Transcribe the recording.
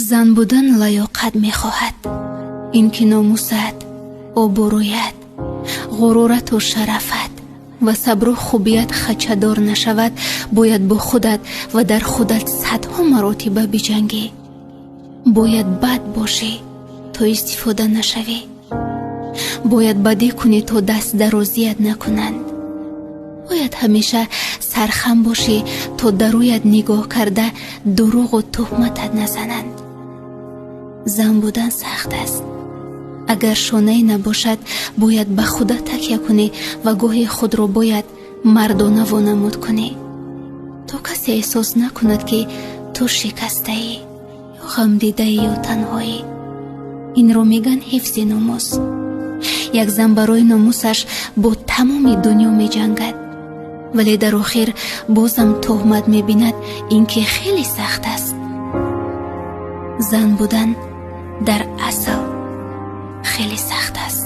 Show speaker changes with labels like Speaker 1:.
Speaker 1: Зан будан лаёқат мехоҳад, ин ки номусат, обрӯят, ғурурату шарафат ва сабру хубият хадшадор нашавад, бояд бо худат ва дар худат садҳо маротиба биҷангӣ. Бояд бад бошӣ, то истифода нашавӣ. Бояд бадӣ кунӣ, то даст дарозият накунанд. Бояд ҳамеша сархам бошӣ, то дар рӯят нигоҳ карда, дурӯғу туҳматат назананд. Зан будан сахт аст. Агар шонае набошад, бояд ба худат такя кунӣ ва гоҳе худро бояд мардона вонамуд кунӣ, то касе эҳсос накунад, ки ту шикастаӣ ё ғамдидаӣ ё танҳоӣ. Инро мегӯянд ҳифзи номус. Як зан барои номусаш бо тамоми дунё меҷангад, вале дар охир бозам туҳмат мебинад. Ин ки хеле сахт аст. Зан будан дар асл хеле сахт аст.